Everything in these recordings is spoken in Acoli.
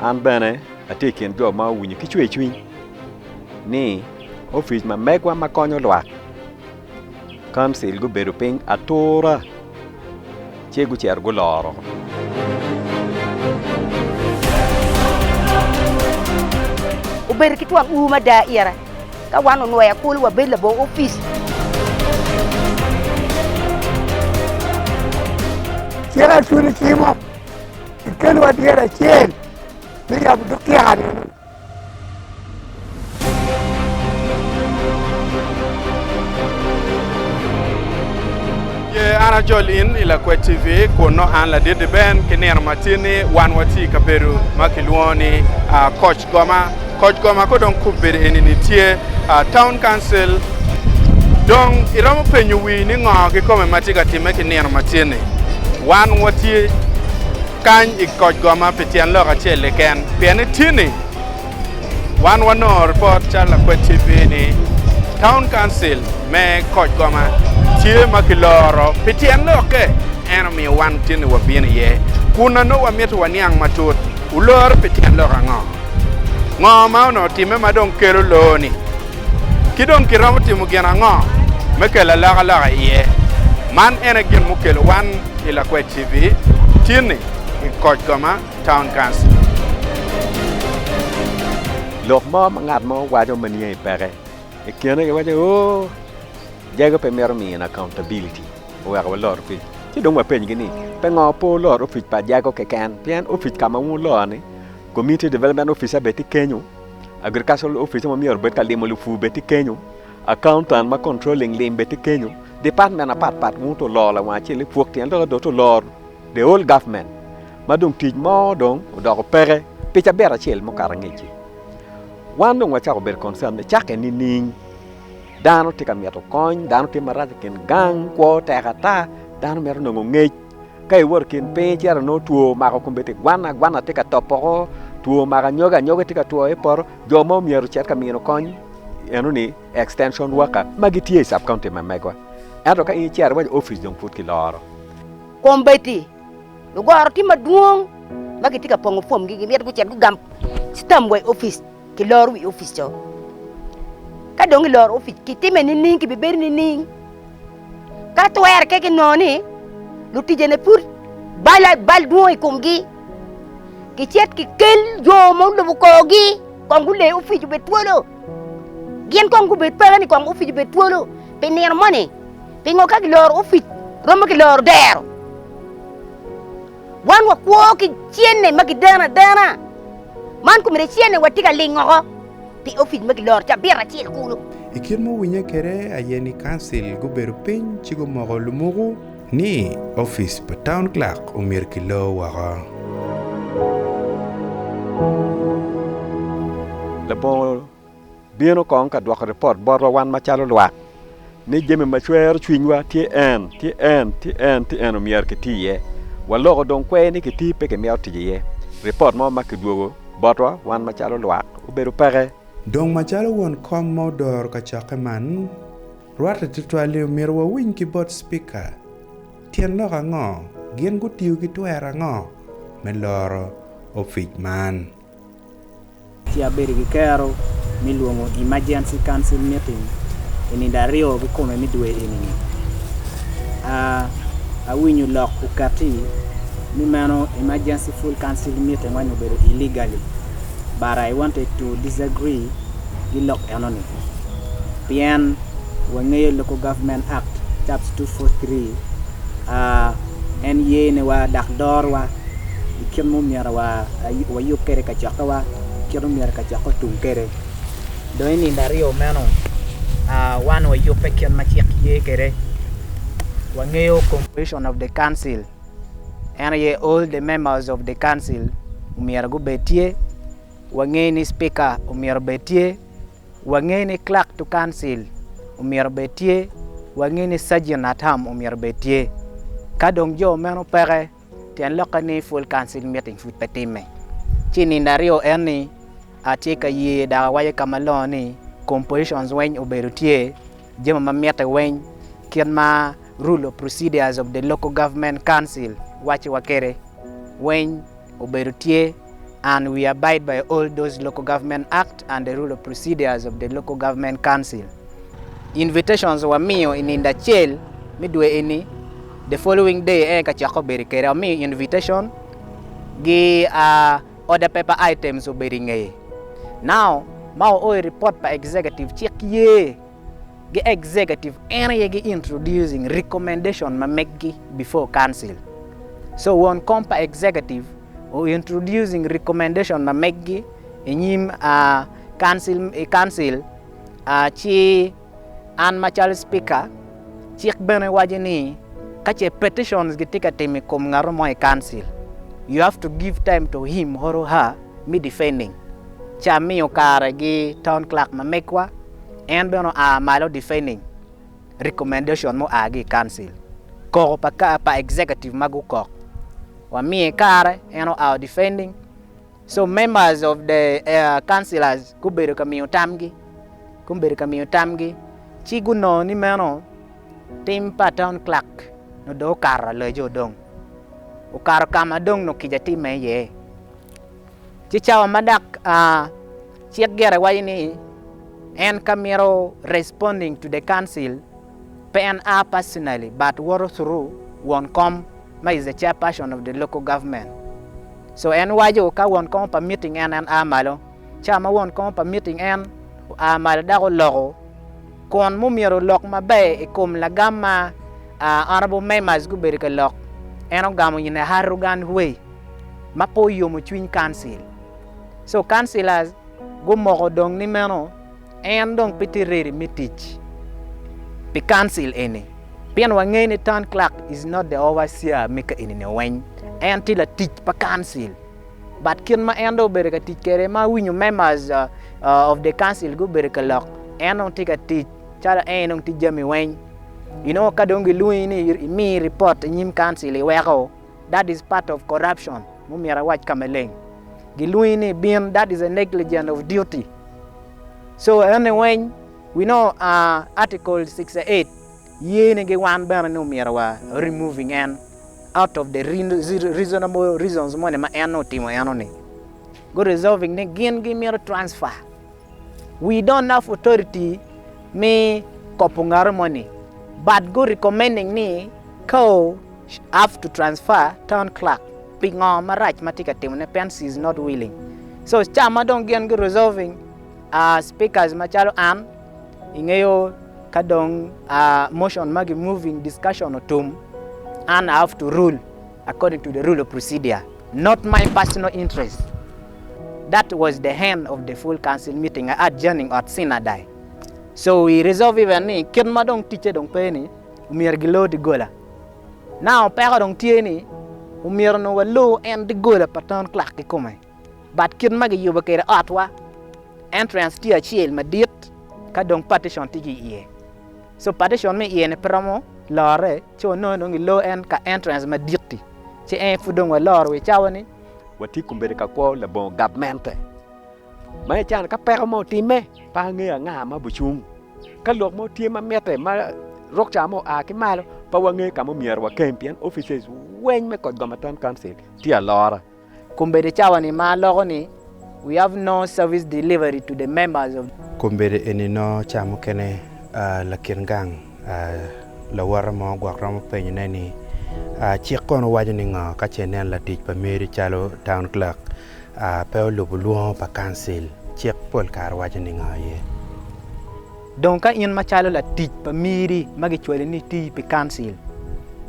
An bene atye i kin jo ma owinyo ki cwercwiny ni opic ma megwa ma konyo lwak kancil gubedo piny atura ci gucito guloro. Obedo ki twon ur mada ira ka wan onwoya kulu wabedo labongo opic. Cik acwiny cimo Kikeliwa dyere acel me yabo dog kika-ni. Ye an ajol in i Lakwed TV kun nongo an ladit Ben ki nino ma tin-ni wan watye i kabedo ma kilwongo ni Koc Goma. Koc Goma ko dong kubedo eni-ni tye Town Council. Dong iromo penyo wii ni ngo kikome ma tye ka timme ki nino ma tin-ni? Wan watye kany i Koc Goma pi tyen lok acel keken pien ni tin-ni Wan wanongo ripot calo Lakwed TV ni Town Council me Koc Goma tye ma kiloro pi tyen lokke, en omiyo wan tin-ni wabino iye kun nongo wamito waniang matut wuloro pi tyen lok ango? Ngo ma onongo otimme ma dong kelo loo-ni? Ki dong kiromo timo gin ango me kelo alokaloka iye? Man en aye gin mukelo wan i Lakwed TV tin-ni i Koc Goma. Town Council. Lok mo ma ngat mo waco ma niangi peke, i kine giwaco ni oo jago pe mito mino accountability oweko walor opic. Ci dong wapenyogi ni pingo pe wulor opic pa jago keken pien opic ka ma wun wuloro-ni community development officer bene tye kenyo, agricultural officer ma myero obed ka limo lupur bene tye kenyo, accountant ma controlling lim bene tye kenyo, department mapatpat wun to wuloro lawang acel-li pwok tyen lok dong to wuloro the whole government. ma dong tic mo dong odoko peke pi cabit acel mukato angec-ci. Wan dong wacako bedo concern ni cakke nining? Dano tye ka mito kony, dano tye marac i kin gang, kwo tek ata, dano mito nongo ngec. Ka iwoto i kin piny icito nongo two omako kombeddi gwana gwana tye ka top oko, two omako anyogi anyogi tye ka two i poto, jo ma myero ocit ka mino kony enoni extension worker ma gitye i sub county ma megwa. Ento ka in icito iwaco opic dong pud kiloro. Kombeddi Lugoro tye madwong ma gitye ka pongo fomgi gimito gucit gugam citam wa i opic kiloro wi opic co. Ka dong iloro opic kitime nining kibibedo nining? Ka twere ka ginongo ni luticene pud bal bal dwong i komgi kicit kikel jo ma olubo korgi kong gule opic obed twolo gin kong gubed peke ni kong opic obed twolo pi nino moni pingo ka giloro opic romo kiloro dero. Wan wakwo ki cente ma kideno adena. Man komiti cente watye ka ling oko pi opic ma kiloro cabit acel kulu. I kit ma owinye kwede aye ni kancil gubedo piny ci gumoko lumuku ni opic pa Town Clerk omyero kilor woko. Labongo bino kong ka dwoko ripot botwa wan macalo lwak ni jami ma cwero cwinywa tye en, tye en, tye en, tye en omyero kiti iye. Waloko dong kwer ni kiti pe kimito tic iye. Ripot mo ma kidwogo botwa wan macalo lwak obedo peke. Dong macalo won kom ma odoro kacokke man, rwatte tutwal ni omyero wawiny ki bot cipika tyen lok ango, gin gutiyo ki twero ango me loro opic man. Ci abedo ki kero me lwongo emergency council meeting i nindo aryo kikome me dwe eni-ni. Awinyo lok okatti ni meno emergency full council meeting wani obedo illegally but I wanted to disagree ki lok eno-ni pien wangeyo local government act caps 243 en ye ni wa dok dorowa i kit ma omyero wayub kwede kacokkewa, kit ma omyero kacokke otum kwede. Dong i nino aryo meno, wan wayubbe kit ma cik ye kwede. Wangeyo composition of the council, en aye all the members of the council omyero gubed tye, wangeyo ni speaker omyero obed tye, wangeyo ni clerk to council omyero obed tye, wangeyo ni sergeant at arm omyero obed tye. Ka dong jo meno peke, Tyen lokke ni full council meeting pud pe timme. Ci nindo aryo en ni atye ka ye dok awaco ka malongo ni compositions weng obedo tye, jami ma mitte weng kit ma rule of procedures of the local government council waco wa kwede weng obedo tye. And we abide by all those local government act and the rule of procedures of the local government council. Invitations wamiyo i nindo acel me dwe eni, the following day en kacokke obedo kede wamiyo invitation gi order paper items obedo i ngeye. Now ma oo i report pa executive cik ye gi executive en aye gi introducing recommendation ma meggi before council. So won kom pa executive o introducing recommendation ma meggi i nyim council i council ci an macalo speaker cik bene waco ni ka ce petitions gitye ka timo i kom ngat mo i council you have to give time to him or her me defending ci amiyo kare gi town clerk ma megwa en bene oa malo defending recommendation ma oa ki i council koko pa executive ma gukok wamiye kare en oa defending so members of the councilors gubedo ka miyo tamgi gubedo ka miyo tamgi ci gunongo ni meno tim pa town clerk nongo dong okato aloco dong okato ka ma dong nongo kica timme iye. Ci cawa ma dok cik gire waco ni en ka mito responding to the council pe en a personally but woto through won kom ma is the chairperson of the local government. So en waco ka won kom pa meeting en en a malo. Cawa ma won kom pa meeting en oa malo dok oloko kun mumyero olok maber i kom lagam ma honourable members gubedo ka lok en ogamo in a arrogant way. ma pe oyomo cwiny kancil. So councilors gumoko dong ni meno en dong pe tye ready me tic pi kancil eni pien wangeyo ni town clerk is not the overseer me ka eni-ni weng, en tye latic pa kancil but kit ma en dong obedo ka tic kwede ma awinyo members of the council gubedo ka lok en dong tye ka tic calo en dong tye jami weng you know ka dong gilwongi ni imi report inyim kancil iweko That is part of corruption mumyero awac ka maleng. Gilwongi ni bin that is a negligent of duty. So ene weng we know article 68 ye ni gi wan bene ni omyero wa removing en out of the reasonable reasons moni ma en otimo eno ni. Gu resolving ni gin gimito transfer. We don't have authority me kopo ngato moni but gu recommending ni ka have to transfer town clerk pi ngo marac ma tye ka timone pien she is not willing so ca ma dong gin gi resolving speakers macalo an ingeyo ka dong motion ma gi moving discussion otum an I have to rule according to the rule of procedure not my personal interest that was the end of the full council meeting I adjourning ot Sinadai so we resolve even ni kit ma dong ticce dong pe ni omyero gilor doggola. Now peko dong tye ni omyero onongo walor en doggola pa town clerk kikome but kit ma giyubo kwede otwa entrance tye acel madit ka dong partition tye ki iye so partition me iye ni pe romo lore ci wanongo dong gilor en ka entrance madit-ti ci en pud dong waloro wa i cawa ni. Watye kombeddi ka kwo labongo gavmente ma i cani ka peko mo otimme pe angeyo anga ma bicung. Ka lok mo tye ma mitte ma rukca mo oa ki malo pe wangeyo ka ma omyero wakem pien offices weng me Koc Goma Town Council tye alora. Kombeddi cawa ni ma aloko ni we have no service delivery to the members of. Kombeddi eni nongo ca mukene lakin gang lawote mo gwok romo penyo ne ni cik kono waco ni ngo ka ce inen latic pa meri calo town clerk Pe olubo lwongo pa kancil. Cik pol kare waco ni ngo aye? Dong ka in macalo latic pa miri ma gicwali ni iti pi kancil,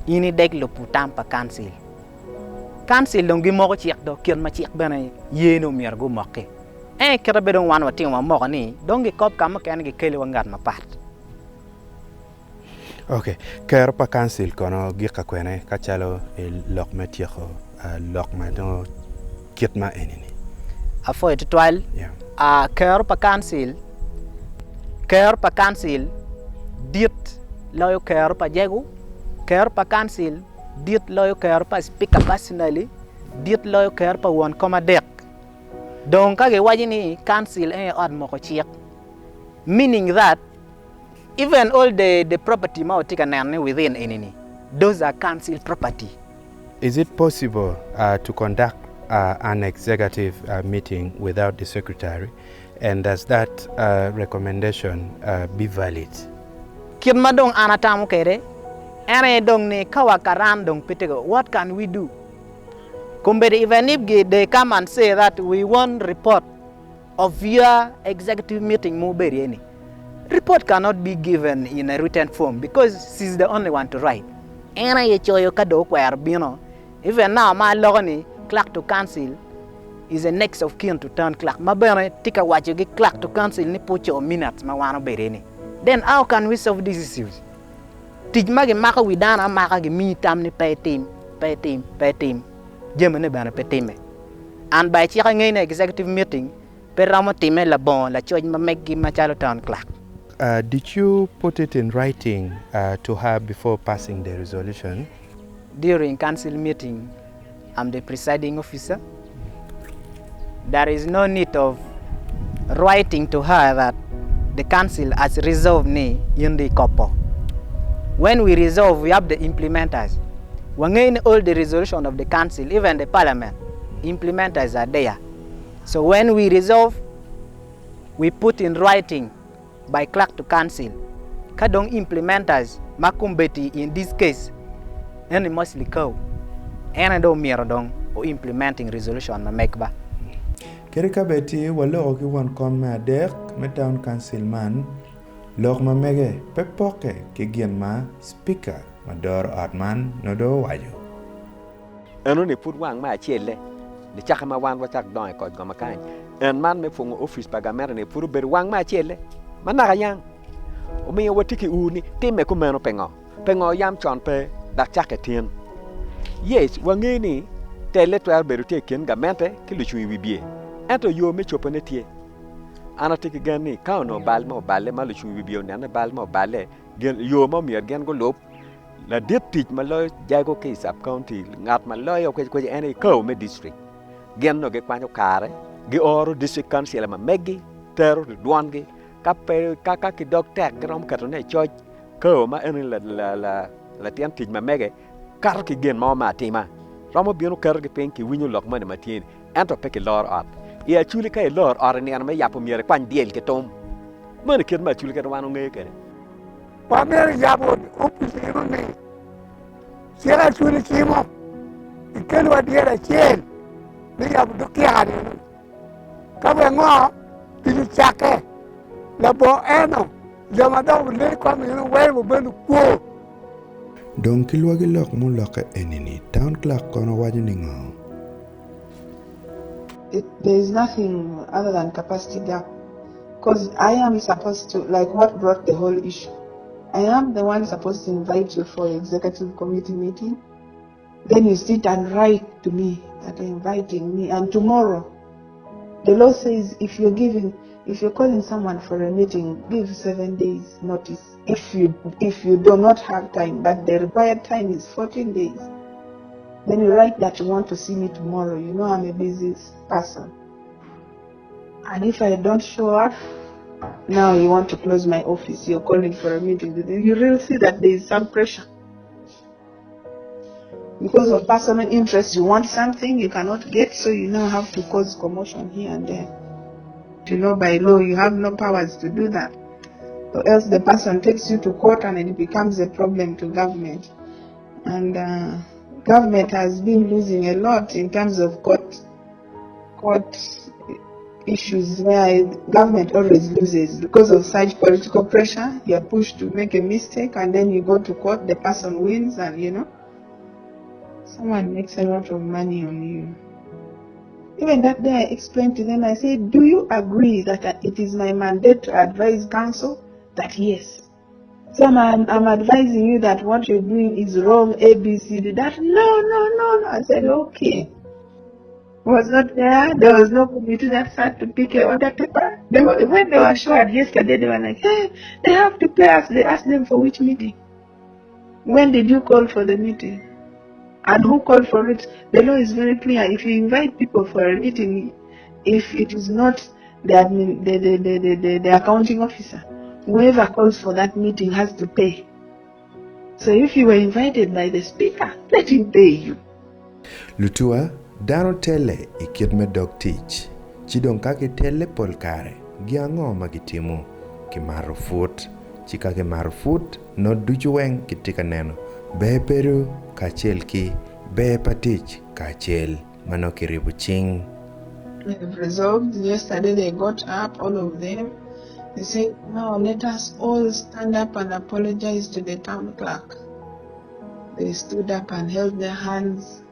in ideg lubo tam pa kancil. Kancil dong gimoko cik do kit ma cik bene ye ni omyero gumoki. Ento kite bene dong wan watimo wamoko ni dong gikob ka mukene gikeliwa ngat mapat. Ok, kero pa kancil kono gik ka kwene ka calo i lok me tyeko lok ma nongo kit ma eni-ni? Apwoyo tutwal. Kero pa kancil, kero pa kancil dit loyo kero pa jego, kero pa kancil dit loyo kero pa cipika personally, dit loyo kero pa won kom adek. Dong ka giwaco ni kancil en aye ot moko cik, meaning that Even all the the property ma watye ka neno ni within eni ni those are council property. Is it possible to conduct an executive meeting without the secretary and does that recommendation be valid? Kit ma dong an atamo kwede en aye dong ni ka wa karan dong pe tego what can we do? Kombeddi even if they come and say that we want report of your executive meeting ma wubedo iye ni, report cannot be given in a written form because she is the only one to write. En aye coyo ka dong okwero bino. Even now ma aloko ni clerk to council is a next of kin to town clerk ma bene tye ka waco ki clerk to council ni pe oco minutes ma wan obedo iye ni. Then how can we solve these issues? Tic ma gimako wi dano amaka gimiyi tam ni pe itim, pe itim, pe itim, jamine bene pe timme. An by cik angeyo ni executive meeting pe romo timme labongo lacoc ma meggi macalo town clerk. Did you put it in writing to her before passing the resolution? During council meeting, I'm the presiding officer. There is no need of writing to her that the council has resolved ni in di kopo. When we resolve, we have the implementers. Wangeyo ni all the resolution of the council, even the parliament, implementers are there. So when we resolve, we put in writing by clerk to council. Ka dong implementers ma kombeddi in this case eni mostly kaw, en aye dong omyero dong o implementing resolution ma megba. Kadi ka bed tye waloko ki won kom me adek me Town Council man, lok ma mege pe pokke ki gin ma Speaker ma doro ot man nongo dong owaco. Enoni pud wang me acelle nicake ma wan wacak dongo i koc goma kany. En man me pwongo opic pa gamente-ni pud obedo wang me acelle ma naka yang. Omiyo watye ki ur ni timme kumeno pingo? Pingo yam con pe dok cakke tin? Yes, wangeyo ni telle twero bedo tye i kin gamente ki lucung i wibye, ento yo me cobone tye. An atye ki gen ni ka onongo bal mo oballe ma lucung i wibye oneno ni bal mo oballe, gin yo ma omyero gin gulub, Ladit tic ma loyo jago ki i sub county, ngat ma loyo kweci kweci en aye kawo me district. Gin onongo gikwanyo kare, gioro district councilor ma meggi, tero dwongi, ka pe ka ki dog tek giromo ketone i coc, kawo ma eni latin tic ma mege kato ki gin mo me atima, romo bino ketogi piny kiwinyo lok moni ma tye ni, ento pe kiloro ot. I Acholi ka iloro ot i nino me yabo myero ikwany dyel ki tum. Meno kit ma Acholi kit wan ongeyo kwede. Wamito yabo opic eno ni cik acwali cimo ikelwa dyere acel me yabo dog tyeka ni eno ka wek ngo tic ocakke labongo eno jo ma dok olee kom eno weng obedo lukwo. Dong ki lwagi lok mulokke eni-ni, Town Clerk kono waco ni ngo? It there is nothing other than capacity gap coz I am supposed to like what brought the whole issue I am the one supposed to invite you for executive committee meeting then you sit and write to me that you're inviting me and tomorrow the law says if you're giving if you're calling someone for a meeting give 7 days notice if you if you do not have time but the required time is 14 days Then you write that you want to see me tomorrow. You know I'm a busy person. And if I don't show up, now you want to close my office. You're calling for a meeting. You really see that there is some pressure. Because of personal interest, you want something you cannot get, so you now have to cause commotion here and there. You know, by law, you have no powers to do that. Or else the person takes you to court and it becomes a problem to government. And uh, government has been losing a lot in terms of court court issues where government always loses because of such political pressure. You're pushed to make a mistake and then you go to court, the person wins, and you know, someone makes a lot of money on you. Even that day, I explained to them, I said, Do you agree that it is my mandate to advise council? That yes. So I'm, I'm advising you that what you're doing is wrong, A, B, C, D. That no, no, no, no. I said, okay. Was not there. There was no committee that sat to pick a order paper. They were, when they were showed yesterday, they were like, hey, they have to pay us. They asked them for which meeting. When did you call for the meeting? And who called for it? The law is very clear. If you invite people for a meeting, if it is not the admin, the, the, the, the, the, the accounting officer, whoever calls for that meeting has to pay. So if you were invited by the speaker, let him pay you. Lutua, Dano telle i kit me dog tic, ci dong ka gitelle pol kare gin ango ma gitimo? Kimato put. Ci ka kimato put, nongo ducu weng kitye ka neno ber bedo kacel ki ber pa tic kacel ma nongo kiribo cing. They've resolved. Yesterday they got up, all of them. They said, now let us all stand up and apologize to the town clerk. They stood up and held their hands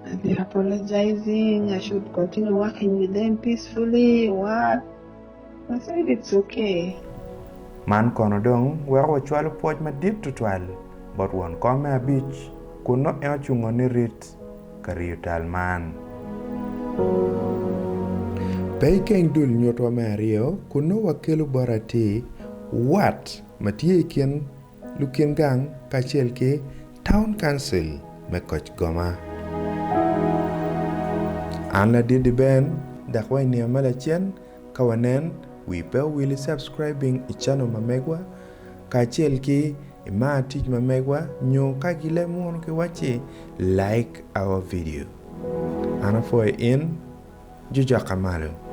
and they're apologizing. I should continue working with them peacefully. What? I said it's okay. Man kono dong weko wacwalo pwoc madit tutwal bot won kom me abic kun nongo en ocungo ni rit ka riyo tal man. Pe ikeng dul nyutwa me aryo kun nongo wakelo bot atir wat ma tye i kin lukin gang kacel ki Town Council me Koc Goma. An ladit Ben, dok wa i nino ma lacen ka wanen, wi pe owil i subscribing i channel ma megwa kacel ki i mar tic ma megwa nyo ka gileb munu ki wacci like our video. An apwoyo in, jojok amalo.